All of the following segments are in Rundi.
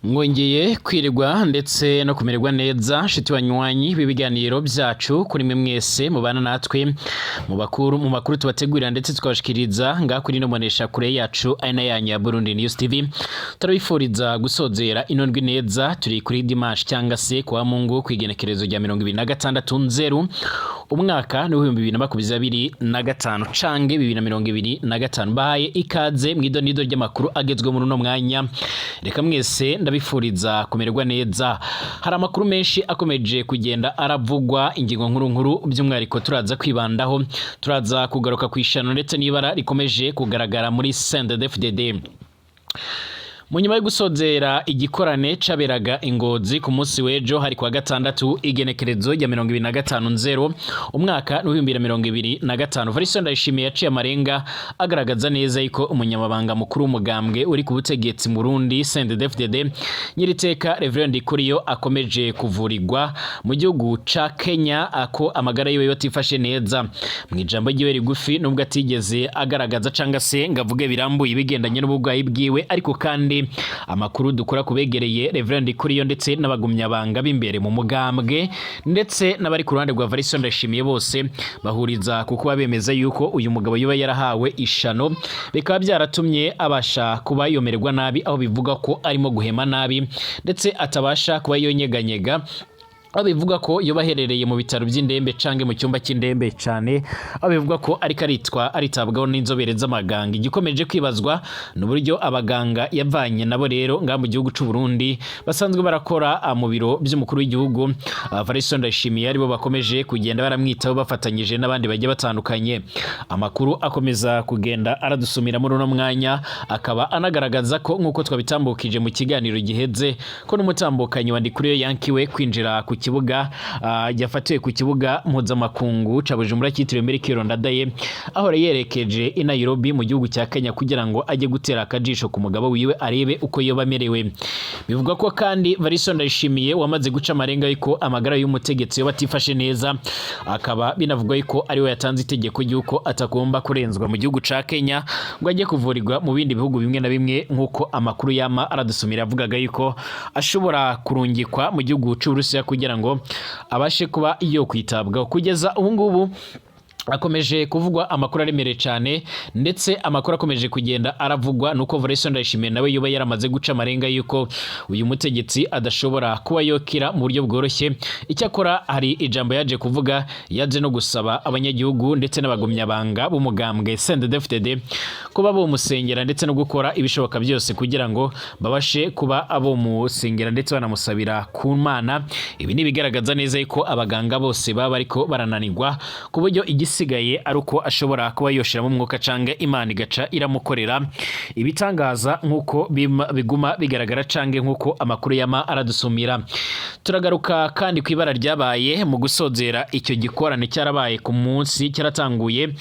Mwongeye kwirirwa ndetse no kumererwa neza, nshuti banywanyi b'ibiganiro byacu, kuri mwe mwese mubana natwe mu makuru tubategurira ndetse tukabashikiriza ngaha kuri ino mbonesha kure yacu, ari na yanyu ya Burundi News TV. Turabifuriza gusozera ino ndwi neza. Turi kuri dimanche cyangwa se kuwa Mungu, kwigenekerezo rya 26 nzeru, umwaka ni 2025 cange 2025. Bahaye ikaze mw'idonido ry'amakuru agezwe muri uno mwanya. Reka mwese ndabifuriza kumererwa neza. Hari amakuru menshi akomeje kugenda aravugwa, ingingo nkuru nkuru by'umwihariko turaza kwibandaho, turaza kugaruka ku ishano ndetse n'ibara rikomeje kugaragara muri CNDD-FDD. Mu nyuma yo gusozera igikorane caberaga Ingozi ku munsi w'ejo, hari kuwa gatandatu, igenekerezo rya 25 nzero, umwaka w'2025, Varisto Ndayishimiye yaciye amarenga agaragaza neza yuko umunyamabanga mukuru w'umugambwe uri ku butegetsi mu Burundi, CNDD-FDD, nyiriteka Reverend Ndikuriyo, akomeje kuvurirwa mu gihugu ca Kenya, ako amagara yiwe yotifashe neza. Mu ijambo ryiwe rigufi, nubwo atigeze agaragaza canga se ngo avuge birambuye ibigendanye n'uburwayi bwiwe, ariko kandi amakuru dukora kubegereye Reverend Ndikuriyo ndetse n'abagumyabanga b'imbere mu mugambwe ndetse n'abari ku ruhande rwa Varisto Ndayishimiye, bose bahuriza ku kuba bemeza yuko uyu mugabo yoba yarahawe ishano, bikaba byaratumye abasha kuba yomererwa nabi, aho bivuga ko arimo guhema nabi ndetse atabasha kuba yonyeganyega, aho bivuga ko yoba aherereye mu bitaro by'indembe canke mu cyumba cy'indembe cane, aho bivuga ko ariko aritwa aritabwaho n'inzobere z'amaganga. Igikomeje kwibazwa ni uburyo abaganga yavanye nabo rero ngaha mu gihugu c'u Burundi, basanzwe barakora mu biro by'umukuru w'igihugu Varisto Ndayishimiye, aribo bakomeje kugenda baramwitaho bafatanyije n'abandi bagiye batandukanye. Amakuru akomeza kugenda aradusumira muri uno mwanya akaba anagaragaza ko, nk'uko twabitambukije mu kiganiro giheze, ko n'umutambukanyi wa Ndikuriyo yankiwe kwinjira ku kibuga, yafatiwe ku kibuga mpuzamakungu ca Bujumbura cyitiriwe Melchior Ndadaye, aho yerekeje i Nairobi mu gihugu cya Kenya kugira ngo ajye gutera akajisho ku mugabo wiwe, arebe uko yoba amerewe. Bivugwa ko kandi Varisto Ndayishimiye wamaze guca amarenga yuko amagara y'umutegetsi yoba atifashe neza, akaba binavugwa yuko ariwe yatanze itegeko ry'uko atagomba kurenzwa mu gihugu ca Kenya ngo ajye kuvurirwa mu bindi bihugu bimwe na bimwe, nk'uko amakuru yama aradusumira avugaga yuko ashobora kurungikwa mu gihugu c'Uburusiya kugira ngo abashe kuba yo kwitabwaho. Kugeza ubu ngubu akomeje kuvugwa amakuru aremereye cyane, ndetse amakuru akomeje kugenda aravugwa nuko Varisto Ndayishimiye nawe yoba yaramaze guca amarenga yuko uyu mutegetsi adashobora kuba yokira mu buryo bworoshye. Icyakora hari ijambo yaje kuvuga, yaje no gusaba abanyagihugu ndetse n'abagumyabanga b'umugambwe CNDD-FDD kuba bomusengera ndetse no gukora ibishoboka byose kugira ngo babashe kuba abomusengera ndetse banamusabira ku Mana. Ibi ni ibigaragaza neza yuko abaganga bose baba bariko barananirwa, ku buryo igisigaye ari uko ashobora kuba yoshiramo umwuka cange Imana igaca iramukorera ibitangaza, nk'uko biguma bigaragara cange nk'uko amakuru yama aradusumira. Turagaruka kandi ku ibara ryabaye mu gusozera icyo gikorane cyarabaye ku munsi cyaratanguye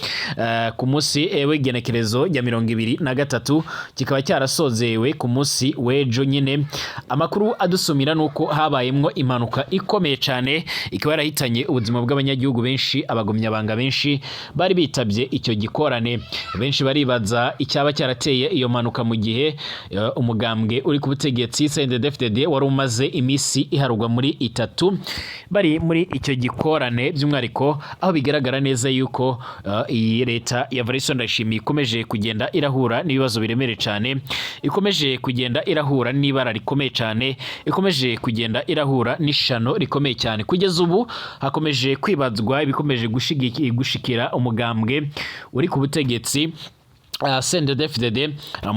ku munsi w'igenekerezo rya 23, kikaba cyarasozewe ku munsi w'ejo nyine. Amakuru adusumira nuko habayemwo impanuka ikomeye cyane, ikaba yarahitanye ubuzima bw'abanyagihugu benshi, abagumyabanga benshi bari bitabye icyo gikorane. Benshi baribaza icyaba cyarateye iyo mpanuka mu gihe umugambwe uri ku butegetsi CNDD-FDD wari umaze iminsi iharugwa muri 3 bari muri icyo gikorane, by'umwihariko aho bigaragara neza yuko iyi leta ya Varisto Ndayishimiye ikomeje kugenda irahura n'ibibazo biremereye cyane, ikomeje kugenda irahura n'ibara rikomeye cyane, ikomeje kugenda irahura n'ishano rikomeye cyane. Kugeza ubu hakomeje kwibazwa ibikomeje gushikira umugambwe uri ku butegetsi CNDD-FDD,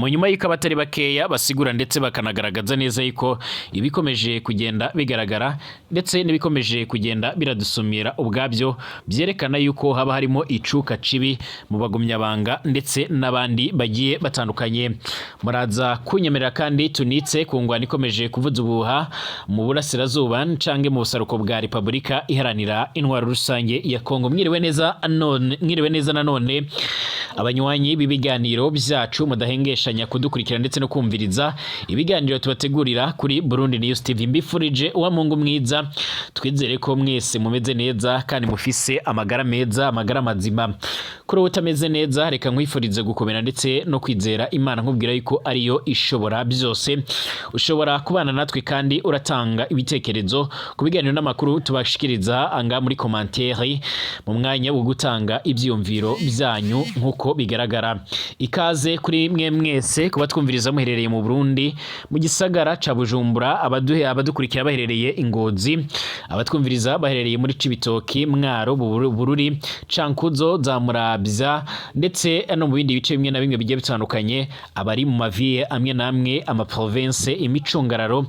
mu nyuma y'uko abatari bakeya basigura ndetse bakanagaragaza neza yuko ibikomeje kugenda bigaragara ndetse n'ibikomeje kugenda biradusumira ubwabyo byerekana yuko haba harimo icuka cibi mu bagumyabanga ndetse n'abandi bagiye batandukanye. Muraza kunyemerera kandi tunitse ku ngwano ikomeje kuvuza ubuhuha mu burasirazuba cange mu busaruko bwa Repubulika Iharanira Intwaro Rusange ya Kongo. Mwiriwe neza none, mwiriwe neza nanone. Abanywanyi b'ibiganiro byacu mudahengeshanya kudukurikira ndetse no kumviriza ibiganiro tubategurira kuri Burundi News TV, mbifurije uwa Mungu mwiza. Twizere ko mwese mumeze neza kandi mufise amagara meza, amagara mazima. Kuri uwo utameze neza, reka nkwifurize gukomera ndetse no kwizera Imana, nkubwira yuko ariyo ishobora byose. Ushobora kubana natwe kandi uratanga ibitekerezo ku biganiro n'amakuru tubashikiriza anga muri commentaire, mu mwanya wo gutanga ivyiyumviro byanyu nk'uko bigaragara. Ikaze kuri mwe mwese kuba twumviriza muherereye mu Burundi, mu gisagara ca Bujumbura, abaduhe abadukurikira baherereye Ingozi, abatwumviriza baherereye muri Cibitoki, Mwaro, Bururi, Cankuzo, za Muravya, ndetse no mu bindi bice bimwe na bimwe bigiye bitandukanye, abari mu maviye amwe n'amwe, amaprovince, imicungararo,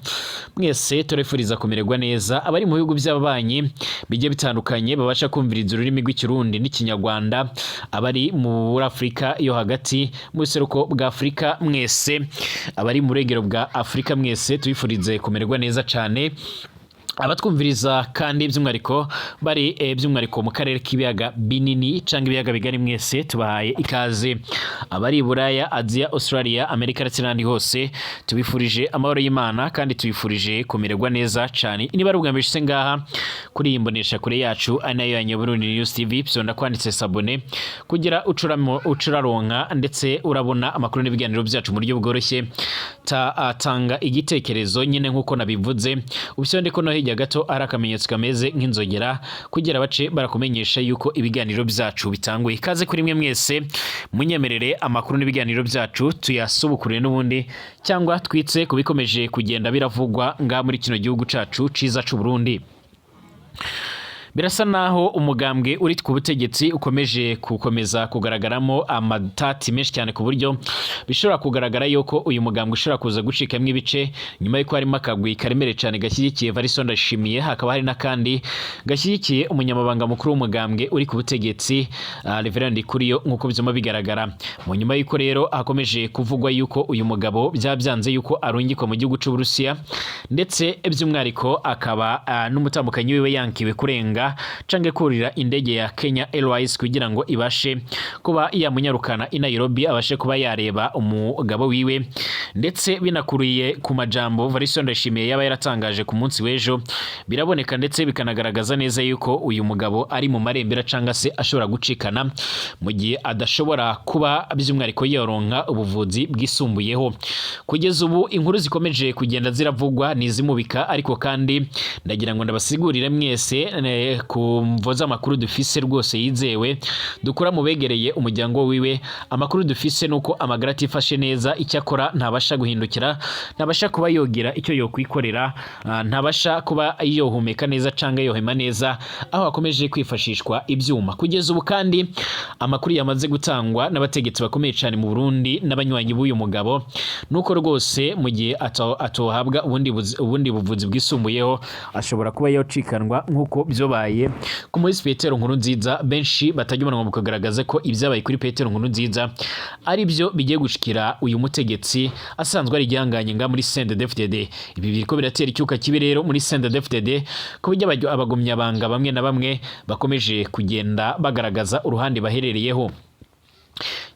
mwese turifuriza kumererwa neza. Abari mu bihugu by'ababanyi bigiye bitandukanye babasha kumviriza ururimi rw'Ikirundi n'Ikinyarwanda, abari muri Afurika yo hagati, mu buseruko bwa Afurika mwese, abari mu burengero bwa Afurika mwese, tubifurize kumererwa neza cane. Abatwumviriza kandi by'umwihariko bari by'umwihariko mu karere k'ibiyaga binini canke ibiyaga bigari, mwese tubahaye ikaze. Abari i Buraya, Aziya, Australia, Amerika ndetse n'ahandi hose, tubifurije amahoro y'Imana kandi tubifurije kumererwa neza cane. Niba ari ubwa mbere ushitse ngaha kuri iyi mbonesha kure yacu, ari nayo ya Burundi News TV, fyonda kwanditse s'abonner kugira ucuramo ucuraronka ndetse urabona amakuru n'ibiganiro byacu mu buryo bworoshye. Tanga igitekerezo nyine nk'uko nabivuze, ubisonde ko no hirya gato ari akamenyetso kameze nk'inzogera kugira bace barakumenyesha yuko ibiganiro byacu bitanguye. Ikaze kuri mwe mwese, munyemerere amakuru n'ibiganiro byacu tuyasubukurire n'ubundi cyangwa twitse ku bikomeje kugenda biravugwa nga muri kino gihugu cacu ciza c'u Burundi. Birasa naho umugambwe uri ku butegetsi ukomeje gukomeza kugaragaramo amatati menshi cyane, ku buryo bishobora kugaragara yuko uyu mugambwe ushobora kuza gucikamo ibice, nyuma y'uko harimo akagwi karemereye cyane gashyigikiye Evariste Ndayishimiye, hakaba hari n'akandi gashyigikiye umunyamabanga mukuru w'umugambwe uri ku butegetsi, Reverend Ndikuriyo, nk'uko byuma bigaragara. Mu nyuma y'uko rero hakomeje kuvugwa yuko uyu mugabo byaba byanze yuko arungikwa mu gihugu c'Uburusiya, ndetse by'umwihariko akaba n'umutambukanyi wiwe yankiwe kurenga canke kurira indege ya Kenya Airways kugira ngo ibashe kuba yamunyarukana i Nairobi, abashe kuba yareba umugabo wiwe, ndetse binakuriye ku majambo Evariste Ndayishimiye yaba yaratangaje ku munsi w'ejo, biraboneka ndetse bikanagaragaza neza yuko uyu mugabo ari mu marembera canga se ashobora gucikana mu gihe adashobora kuba by'umwihariko yoronka ubuvuzi bwisumbuyeho. Kugeza ubu inkuru zikomeje kugenda ziravugwa ni izimubika, ariko kandi ndagira ngo ndabasigurire mwese ku mvo z'amakuru dufise rwose yizewe dukura mu begereye umuryango wiwe. Amakuru dufise nuko amagara atifashe neza, icyakora ntabasha guhindukira, ntabasha kuba yogira icyo yokwikorera, ntabasha kuba yohumeka neza canga yohema neza, aho hakomeje kwifashishwa ibyuma. Kugeza ubu kandi amakuru yamaze gutangwa n'abategetsi bakomeye cyane mu Burundi n'abanywanyi b'uyu mugabo nuko rwose mu gihe atohabwa ubundi buvuzi bwisumbuyeho, ashobora kuba yocikanwa nk'uko byobaye ku muri Petero Nkurunziza. Benshi batajya umunwa mu kugaragaza ko ibyabaye kuri Petero Nkurunziza ari byo bigiye gushikira uyu mutegetsi asanzwe ari igihanganye nga muri CNDD-FDD. Ibi biriko biratera icyuka kibi rero muri CNDD-FDD, ku buryo abagumyabanga bamwe na bamwe bakomeje kugenda bagaragaza uruhande baherereyeho.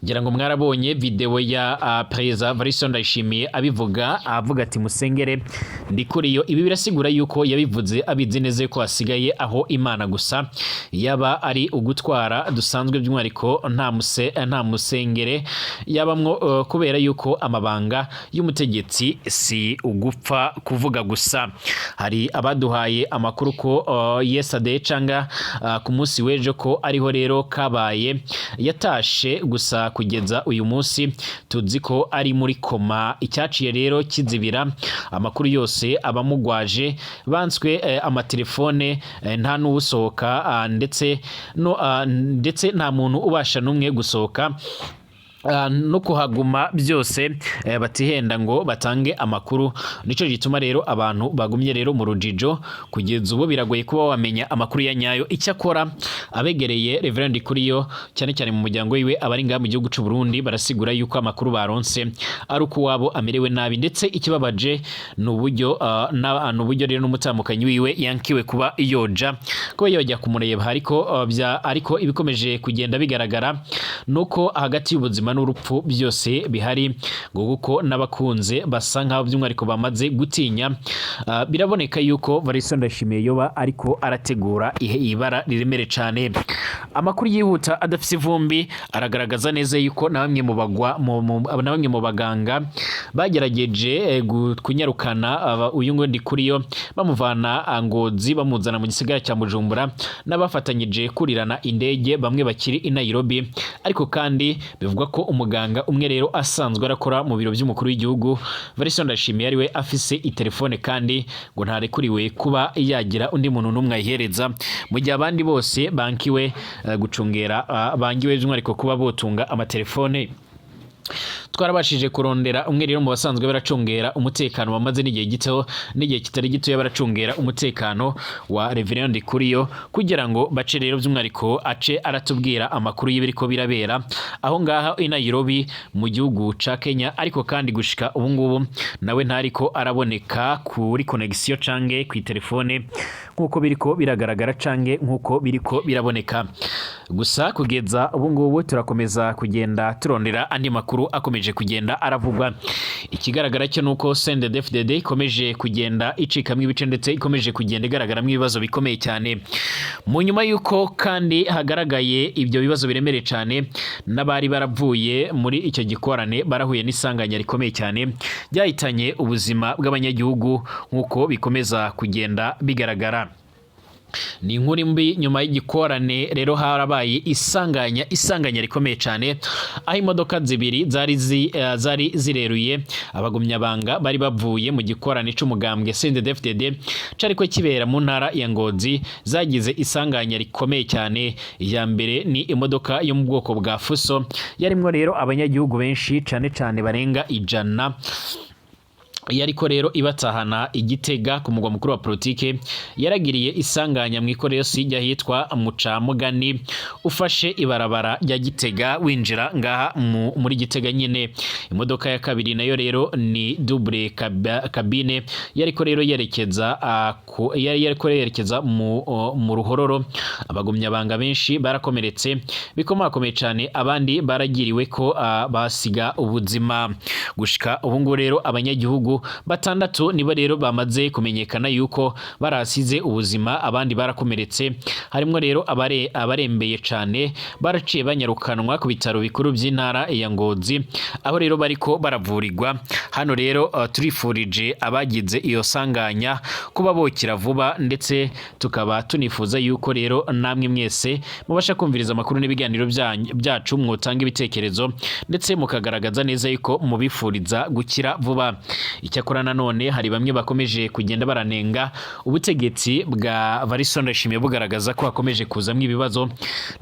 Ngira ngo mwarabonye video ya Perezida Evariste Ndayishimiye abivuga, avuga ati: "Musengere Ndikuriyo." Ibi birasigura yuko yabivuze abizi neza ko hasigaye aho Imana gusa. Yaba ari ugutwara dusanzwe, by'umwihariko nta musengere yabamwo, kubera yuko amabanga y'umutegetsi si ugupfa kuvuga gusa. Hari abaduhaye amakuru ko yesterday canga ku munsi w'ejo ko ariho rero kabaye yatashe, gusa kugeza uyu munsi tuzi ko ari muri koma. Icyaciye rero kizibira amakuru yose, abamugwaje banswe amatelefone, nta n'uwusohoka, ndetse no ndetse nta muntu ubasha n'umwe gusohoka. No kuhaguma byose batihenda ngo batange amakuru. Nico gituma rero abantu bagumye rero mu rujijo. Kugeza ubu biragoye kuba wamenya amakuru ya nyayo. Icyakora abegereye Reverend Kuriyo, cyane cyane mu muryango wiwe, abari ngaha mu gihugu c'u Burundi, barasigura yuko amakuru baronse ari uko wabo amerewe nabi, ndetse ikibabaje ni uburyo ni uburyo rero n'umutamukanyi wiwe yankiwe kuba yoja kuba yojya kumureba. Ariko ariko ibikomeje kugenda bigaragara nuko hagati y'ubuzima n'urupfu byose bihari, ngo kuko n'abakunze basa nkaho by'umwihariko bamaze gutinya. Biraboneka yuko Varisto Ndayishimiye yoba ariko arategura ihe ibara riremere cane. Amakuru yihuta adafise ivumbi aragaragaza neza yuko na bamwe mu bagwa mu, mu, na bamwe mu baganga bagerageje kunyarukana uyu ngo Ndikuriyo, bamuvana Ngozi bamuzana mu gisagara cya Bujumbura, n'abafatanyije kurirana indege bamwe bakiri i Nairobi. Ariko kandi bivugwa ko umuganga umwe rero asanzwe arakora mu biro by'umukuru w'igihugu Varisto Ndayishimiye ariwe afise itelefone, kandi ngo ntarekuriwe kuba yagira undi muntu n'umwe ayihereza, mu gihe abandi bose bankiwe gucungera, bangiwe by'umwihariko kuba botunga amatelefone. Twarabashije kurondera umwe rero mu basanzwe baracungera umutekano, bamaze n'igihe gito, n'igihe kitari gito baracungera umutekano wa Reverend Ndikuriyo, kugira ngo bace rero by'umwihariko ace aratubwira amakuru y'ibiriko birabera aho ngaha i Nairobi mu gihugu ca Kenya. Ariko kandi gushika ubu ngubu nawe ntariko araboneka kuri connexion canke ku telefone nk'uko biriko biragaragara canke nk'uko biriko biraboneka. Gusa kugeza ubu ngubu turakomeza kugenda turondera andi makuru akomeje kugenda aravugwa. Ikigaragara cyo nuko CNDD-FDD ikomeje kugenda icikamwo ibice, ndetse ikomeje kugenda igaragaramo ibibazo bikomeye cyane. Mu nyuma y'uko kandi hagaragaye ibyo bibazo biremereye cyane, n'abari baravuye muri icyo gikorane barahuye n'isanganya rikomeye cyane ryahitanye ubuzima bw'abanyagihugu, nk'uko bikomeza kugenda bigaragara. Ni inkuru mbi. Nyuma y'igikorane rero harabaye isanganya rikomeye cyane, aho imodoka zibiri zari zireruye abagumyabanga bari bavuye mu gikorane c'umugambwe CNDD-FDD cariko kibera mu ntara ya Ngozi zagize isanganya rikomeye cyane. Iya mbere ni imodoka yo mu bwoko bwa Fuso, yarimwo rero abanyagihugu benshi cane cane barenga 100, yariko rero ibatahana igitega ku mugwa mukuru wa politike. Yaragiriye isanganya mu ikorosi ry'ahitwa Mucamugani, ufashe ibarabara rya Gitega winjira ngaha muri Gitega nyine. Imodoka ya kabiri nayo rero ni double cabine, yariko rero yerekeza yari yariko yerekeza mu Ruhororo. Abagumyabanga benshi barakomeretse bikomakomeye cyane, abandi baragiriwe ko basiga ubuzima. Gushika ubu ngubu rero abanyagihugu batandatu nibo rero bamaze kumenyekana yuko barasize ubuzima, abandi barakomeretse, harimwo rero abarembeye cane, baraciye banyarukanwa ku bitaro bikuru by'intara ya Ngozi, aho rero bariko baravurirwa. Hano rero turifurije abagize iyo sanganya kuba bokira vuba, ndetse tukaba tunifuza yuko rero namwe mwese mubasha kumviriza amakuru n'ibiganiro byacu mwotanga ibitekerezo, ndetse mukagaragaza neza yuko mubifuriza gukira vuba. Icyakora nanone hari bamwe bakomeje kugenda baranenga ubutegetsi bwa Varisto Ndayishimiye, bugaragaza ko hakomeje kuzamwo ibibazo,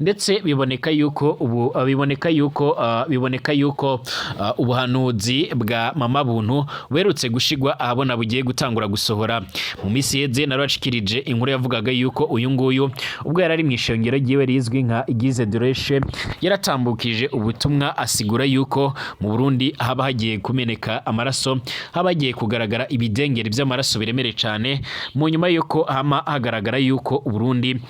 ndetse biboneka yuko ubuhanuzi bwa Mama Buntu buherutse gushigwa ahabona bugiye gutangura gusohora. Mu minsi iheze narabashikirije inkuru yavugaga yuko uyu nguyu, ubwo yari ari mu ishengero ryiwe rizwi nka Igize Dureshe, yaratambukije ubutumwa asigura yuko mu Burundi haba hagiye kumeneka amaraso, haba hagiye kugaragara ibidengeri by'amaraso biremereye cyane, mu nyuma yuko hama hagaragara yuko Uburundi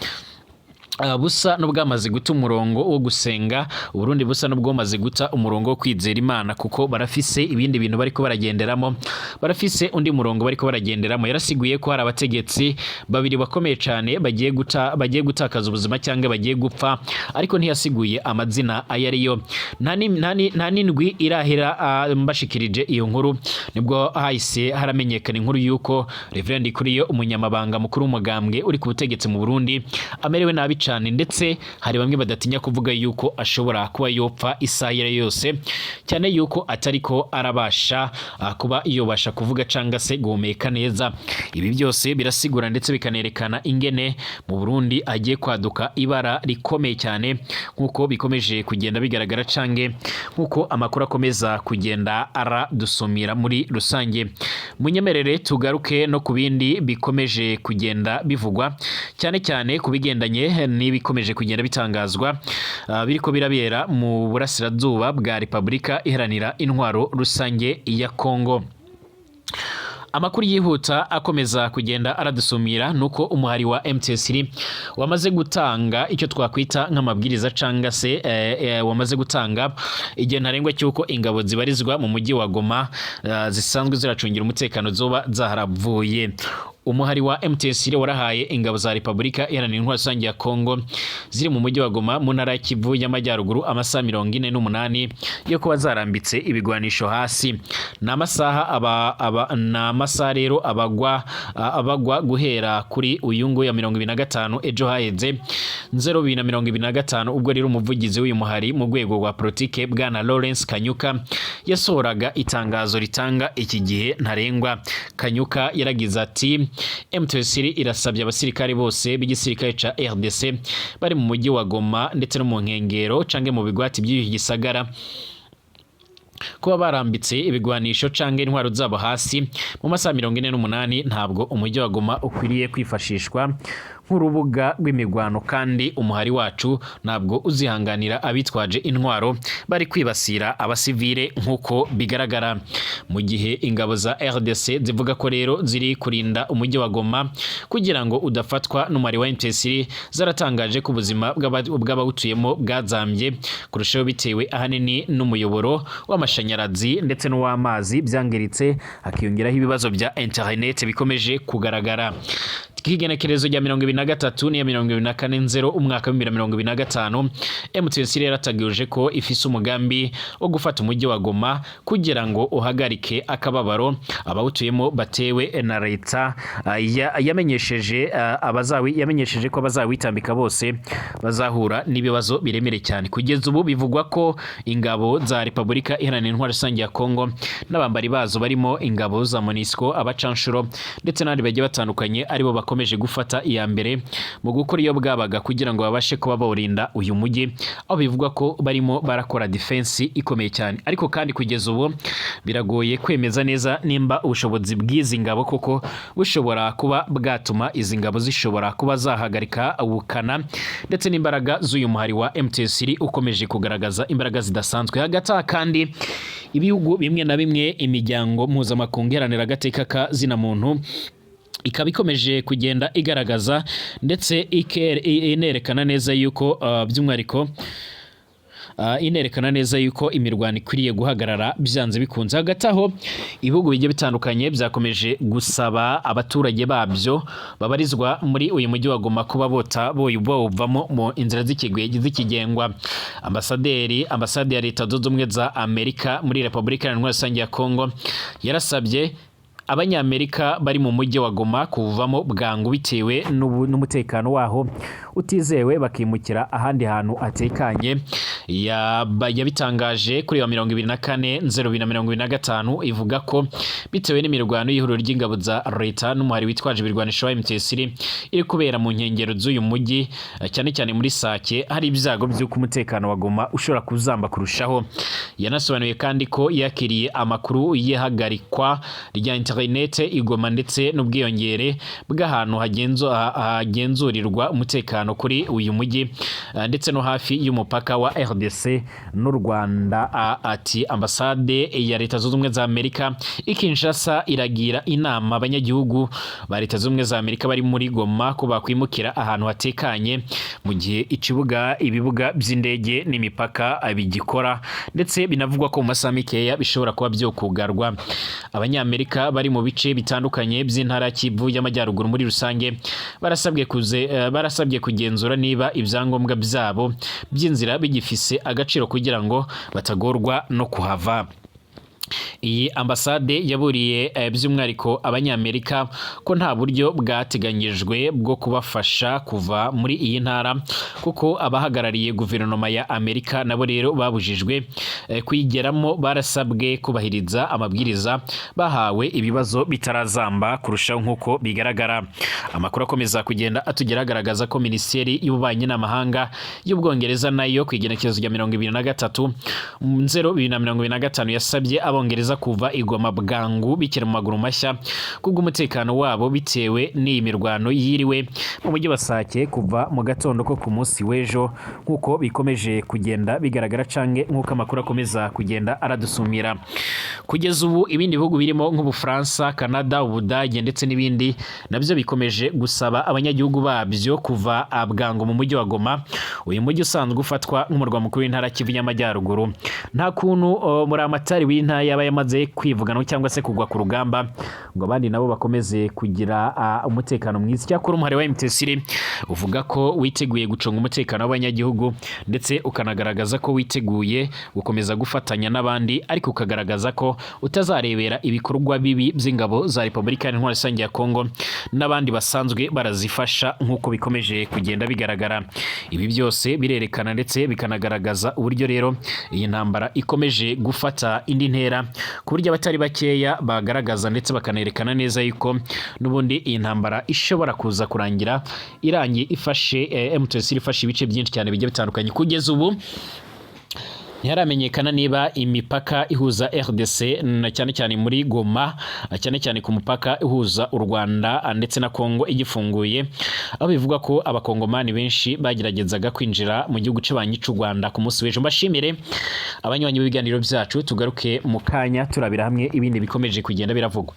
busa n'ubwamaze guta umurongo wo gusenga, Uburundi busa n'ubwamaze guta umurongo wo kwizera Imana, kuko barafise ibindi bintu bariko baragenderamo, barafise undi murongo bariko baragenderamo. Yarasiguye ko hari abategetsi babiri bakomeye cyane bagiye gutakaza ubuzima cyangwa bagiye gupfa, ariko ntiyasiguye amazina ayo ariyo. Nta n'indwi irahera mbashikirije iyo nkuru, nibwo hahise haramenyekana inkuru yuko Reverend Kuriyo, umunyamabanga mukuru w'umugambwe uri ku butegetsi mu Burundi, amerewe nabi. cyane, ndetse hari bamwe badatinya kuvuga yuko ashobora kuba yopfa isaha iyo ari yo yose, cyane yuko atariko arabasha kuba yobasha kuvuga canga se guhumeka neza. Ibi byose birasigura ndetse bikanerekana ingene mu Burundi agiye kwaduka ibara rikomeye cyane, nk'uko bikomeje kugenda bigaragara cange nk'uko amakuru akomeza kugenda aradusumira muri rusange. Munyemerere tugaruke no ku bindi bikomeje kugenda bivugwa, cyane cyane ku bigendanye n'ibikomeje kugenda bitangazwa biriko birabera mu burasirazuba bwa Repubulika Iharanira Intwaro Rusange ya Kongo. Amakuru yihuta akomeza kugenda aradusumira nuko umuhari wa M23 wamaze gutanga icyo twakwita nk'amabwiriza canga se wamaze gutanga igihe ntarengwa cy'uko ingabo zibarizwa mu mujyi wa Goma zisanzwe ziracungira umutekano zoba zaharavuye. Umuhari wa M23 warahaye ingabo za Repubulika Iharanira Intwaro Rusange ya Kongo ziri mu mujyi wa Goma mu ntara ya Kivu y'Amajyaruguru amasaha 48 yo kuba zarambitse ibigwanisho hasi. Ni amasaha aba ni amasaha rero abagwa guhera kuri uyu nguyu ya 25 ejo haheze 0 2025, ubwo rero umuvugizi w'uyu muhari mu rwego rwa politike, bwana Lawrence Kanyuka, yasohoraga itangazo ritanga iki gihe ntarengwa. Kanyuka yaragize ati: "M23 irasabye abasirikare bose b'igisirikare ca RDC bari mu mujyi wa Goma ndetse no mu nkengero canke mu bigwati by'iki gisagara kuba barambitse ibigwanisho canke intwaro zabo hasi mu masaha 48. Ntabwo umujyi wa Goma ukwiriye kwifashishwa nk'urubuga rw'imigwano, kandi umuhari wacu ntabwo uzihanganira abitwaje intwaro bari kwibasira abasivile nk'uko bigaragara." Mu gihe ingabo za RDC zivuga ko rero ziri kurinda umujyi wa Goma kugira ngo udafatwa n'umubare wa M23, zaratangaje ko ubuzima bw'abawutuyemo bwazambye kurushaho, bitewe ahanini n'umuyoboro w'amashanyarazi ndetse n'uw'amazi byangiritse, hakiyongeraho ibibazo bya internet bikomeje kugaragara. K'igenekerezo rya 23 n'iya 24 nzero umwaka wa 2025, M23 yarataguje ko ifise umugambi wo gufata umujyi wa Goma kugira ngo uhagarike akababaro abawutuyemo batewe na leta. Yamenyesheje ko abazawitambika bose bazahura n'ibibazo biremereye cyane. Kugeza ubu bivugwa ko ingabo za Repubulika Iharanira Intwaro Rusange ya Kongo n'abambari bazo, barimo ingabo za MONUSCO, abacanshuro ndetse n'abandi bagiye batandukanye, aribo bakomeje gufata iya mbere mu gukora iyo bwabaga kugira ngo babashe kuba bawurinda uyu mujyi, aho bivugwa ko barimo barakora defense ikomeye cyane. Ariko kandi kugeza ubu biragoye kwemeza neza nimba ubushobozi bw'izi ngabo koko bushobora kuba bwatuma izi ngabo zishobora kuba zahagarika ubukana ndetse n'imbaraga z'uyu muhari wa M23 ukomeje kugaragaza imbaraga zidasanzwe. Hagati aha kandi, ibihugu bimwe na bimwe, imiryango mpuzamakungu iharanira agateka ka zina muntu ikaba ikomeje kugenda igaragaza ndetse inerekana neza yuko by'umwihariko inerekana neza yuko imirwano ikwiriye guhagarara byanze bikunze. Hagati aho, ibihugu bigiye bitandukanye byakomeje gusaba abaturage babyo babarizwa muri uyu mujyi wa Goma kuba bota bowuvamo mu inzira z'ikigengwa. Ambasade ya Leta Zunze Ubumwe za Amerika muri Repubulika Iharanira Rusange ya Kongo yarasabye Abanyamerika bari mu mujyi wa Goma kuwuvamo bwangu bitewe n'umutekano waho utizewe, bakimukira ahandi hantu hatekanye. Yabitangaje kuri wa 24 0 2025, ivuga ko bitewe n'imirwano y'ihuriro ry'ingabo za leta n'umuhari witwaje ibirwanisho wa M23 iri kubera mu nkengero z'uyu mujyi, cyane cyane muri Sake, hari ibyago by'uko umutekano wa Goma ushobora kuzamba kurushaho. Yanasobanuye kandi ko yakiriye amakuru y'ihagarikwa rya interinete i Goma ndetse n'ubwiyongere bw'ahantu hagenzurirwa umutekano kuri uyu mujyi ndetse no hafi y'umupaka wa RDC n'u Rwanda. Ati: "Ambasade ya Leta Zunze Ubumwe za Amerika i Kinshasa iragira inama abanyagihugu ba Leta Zunze Ubumwe za Amerika bari muri Goma ko bakwimukira ahantu hatekanye mu gihe ikibuga ibibuga by'indege n'imipaka bigikora, ndetse binavugwa ko mu masaha mikeya bishobora kuba byokugarwa. Abanyamerika bari mu bice bitandukanye by'intara ya Kivu y'Amajyaruguru muri rusange barasabwe kugenzura niba ibyangombwa byabo by'inzira bigifise agaciro kugira ngo batagorwa no kuhava." Iyi ambasade yaburiye by'umwihariko Abanyamerika ko nta buryo bwateganyijwe bwo kubafasha kuva muri iyi ntara, kuko abahagarariye guverinoma ya Amerika nabo rero babujijwe kuyigeramo. Barasabwe kubahiriza amabwiriza bahawe ibibazo bitarazamba kurushaho. Nk'uko bigaragara, amakuru akomeza kugenda atugera agaragaza ko Minisiteri y'Ububanyi n'Amahanga y'Ubwongereza nayo ku igenekerezo rya 23.09.2025 yasabye Abongereza kuva i Goma bwangu bikiri mu maguru mashya kubw'umutekano wabo, bitewe n'iyi mirwano yiriwe mu mujyi wa Sake kuva mu gatondo ko ku munsi w'ejo, nk'uko bikomeje kugenda bigaragara canke nk'uko amakuru akomeza kugenda aradusumira. Kugeza ubu ibindi bihugu birimo nk'Ubufaransa, Canada, Ubudage ndetse n'ibindi nabyo bikomeje gusaba abanyagihugu babyo kuva bwangu mu mujyi wa Goma, uyu mujyi usanzwe ufatwa nk'umurwa mukuru w'intara Kivu y'Amajyaruguru. Nta kuntu Muramatari w'intara yaba yamaze kwivugana cyangwa se kugwa ku rugamba ngo abandi nabo bakomeze kugira umutekano mwiza. Icyakora umuhari wa M23 uvuga ko witeguye gucunga umutekano w'abanyagihugu, ndetse ukanagaragaza ko witeguye gukomeza gufatanya n'abandi, ariko ukagaragaza ko utazarebera ibikorwa bibi by'ingabo za Repubulika Iharanira Rusange ya Kongo n'abandi basanzwe barazifasha. Nk'uko bikomeje kugenda bigaragara, ibi byose birerekana ndetse bikanagaragaza uburyo rero iyi ntambara ikomeje gufata indi ntera, ku buryo abatari bakeya bagaragaza ndetse bakanerekana neza yuko n'ubundi iyi ntambara ishobora kuza kurangira irangiye ifashe M23 ifashe ibice byinshi cyane bigiye bitandukanye. Kugeza ubu ntiharamenyekana niba imipaka ihuza RDC na cyane cyane muri Goma, cyane cyane ku mupaka ihuza u Rwanda ndetse na Kongo igifunguye, aho bivugwa ko Abakongomani benshi bageragezaga kwinjira mu gihugu cy'abanyi cy'u Rwanda ku munsi w'ejo. Mbashimire abanywanyi b'ibiganiro byacu, tugaruke mu kanya turabira hamwe ibindi bikomeje kugenda biravugwa.